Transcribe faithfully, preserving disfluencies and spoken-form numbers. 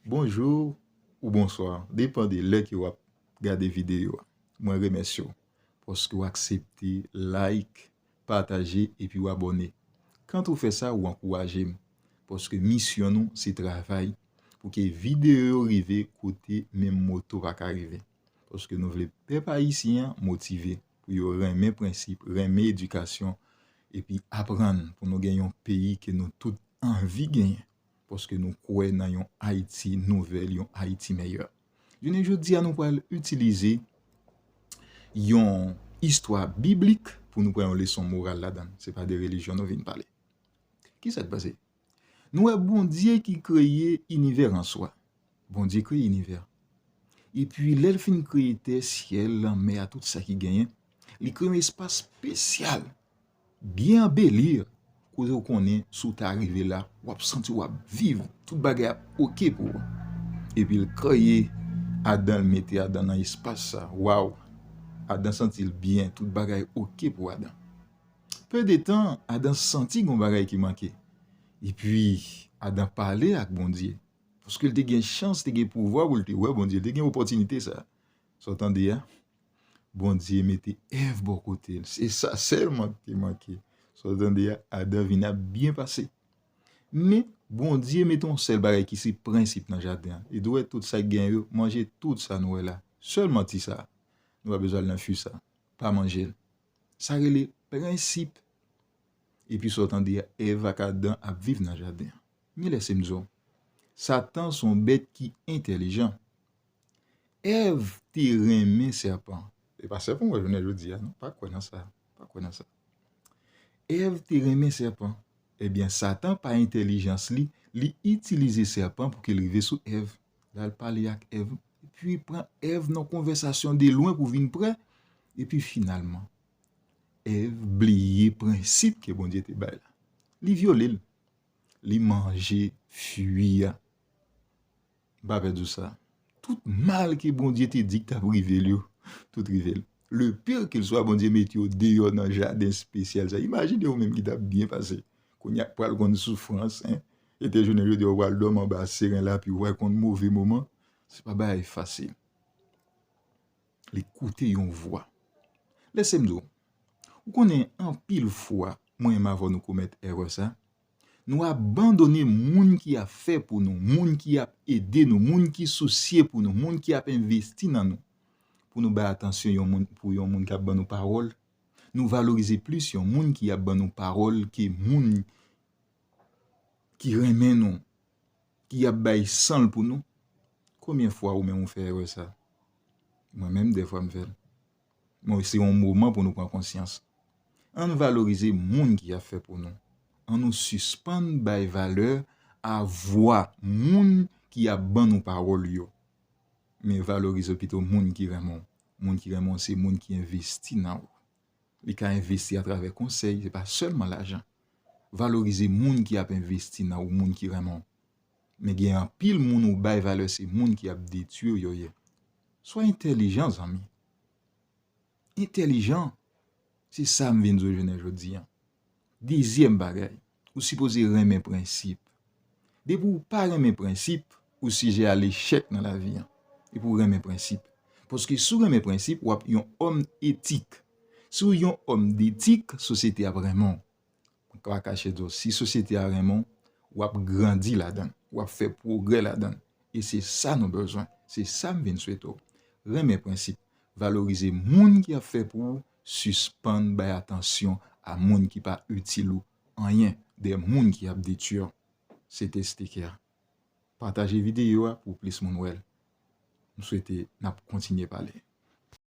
Bonjou ou bonswa, depann de lè ke w ap gade videyo a. Mwen remèsye w paske w aksepte like, pataje epi w abòne. Kan ou fè sa, ou ankouraje m, paske misyon nou se travay pou ke videyo yo rive kote menm moto pa ka rive. Paske nou vle pèp ayisyen an motive pou yo renmen prensip, renmen edikasyon, epi aprann pou nou gen yon peyi ke nou tout anvi genyen. Paske nou kwè nan yon Ayiti nouvèl, yon Ayiti meyè. Jounen jodi a, nou pral itilize yon istwa biblik pou nou pran yon leson moral ladan l. Se pa de relijyon nou vin pale. Kisa k pase? Nou wè Bondye ki kreye inivè an swa. Bondye kreye inivè. Epi, lè l fin kreye tè, syèl, lanmè a, tout sa ki genyen, li kreye yon espas espesyal, byen anbeli, kote w konnen, si w ta rive la, w ap santi w ap viv, tout bagay ap oke pou ou. Epi, l kreye Adan, l mete Adan nan espas sa. Waw! Adan santi l byen, tout bagay oke pou Adan. Pe de tan, Adan santi gon bagay ki manke. Epi, Adan pale ak Bondye. Paske l te gen chans, te gen pouvwa pou l te wè Bondye, l te gen opòtinite sa. Sa w tande a? Bondye mete Èv bò kote l. Se sa sèlman ki te manke. Sa w tande a? Adan vin ap byen pase. Men, Bondye mete yon sèl bagay ki se prensip nan jaden an. Li di w wè tout sa k gen yo, manje tout sa nou wè la. Sèlman ti sa. Nou pa bezwen al nan fi sa. Pa manje l. Sa rele prensip. Epi sa w tande a, Èv ak Adan ap viv nan jaden an. Men lèse m di w, Satan se yon bèt ki entèlijan. Èv te renmen sèpan. E pa sèpan w wè jounen jodi a, non, pa kwè nan sa. Pa kwè nan sa. Èv te renmen sèpan. Ebyen, Satan, pa entèlijans li, li itilize sèpan pou ke l rive sou Èv. L al pale ak Èv, epi pran Èv nan konvèsasyon de lwen pou vin prè. Epi finalman, Èv bliye prensip ke Bondye te bay la. Li vyole l. Li manje fwi a. M pa pè di w sa. Tout mal ke Bondye te di k t ap rive l yo, tout rive l. Le pire qu'il soit, Bondye mete yo deyò nan jaden espesyal sa. Imajine ou menm ki t ap byen pase. Kounye a pral konn soufrans, en. E te jounen jodi a, ou pral dòmi anba seren lapli, ou pral konn move moman. Se pa bagay fasil. Li koute yon vwa. Lèse m di w, ou konnen anpil fwa, mwen menm avè w nou komèt erè sa, nou abandone moun ki ap fè pou nou, moun ki ap ede nou, moun ki sousye pou nou, moun ki ap envesti nan nou, pou nou bay atansyon yon moun, pou yon moun k ap ban nou pawòl. Nou valorize plis yon moun ki ap ban nou pawòl ke moun ki renmen nou, ki ap bay san l pou nou. Konbyen fwa ou menm ou fè erè sa? Mwen menm, dèfwa m fè l. Men se yon moman pou nou pran konsyans. Ann valorize moun ki ap fè pou nou. Ann nou sispann bay valè a vwa moun ki ap ban nou pawòl yo. Men valorize pito moun ki renmen w. Moun ki renmen w se moun ki envesti nan ou. Li ka envesti atravè konsèy, se pa sèlman lajan. Valorize moun ki ap envesti nan ou, moun ki renmen w. Men gen anpil moun ou bay valè, se moun ki ap detwi w yo ye. Swa entèlijan, zanmi. Entèlijan, se sa m vin di w jounen jodi a. Dezyèm bagay, ou sipoze renmen prensip. Depi w pa renmen prensip, ou sijè a lechèk nan lavi a. Depi w renmen prensip. Paske si w renmen prensip, w ap yon òm etik. Si w yon òm detik, sosyete ap renmen w. Mwen pa kache di w, si sosyete a renmen w, w ap grandi ladan l, w ap fè pwogrè ladan l. E se sa nou bezwen. Se sa m vin swete w. Renmen prensip. Valorize moun ki ap fè pou ou, sispann bay atansyon a moun ki pa itil ou anyen, de moun ki ap detwi w. Se te Sticker. Pataje videyo a pou plis moun wè l. M swete n ap kontinye pale.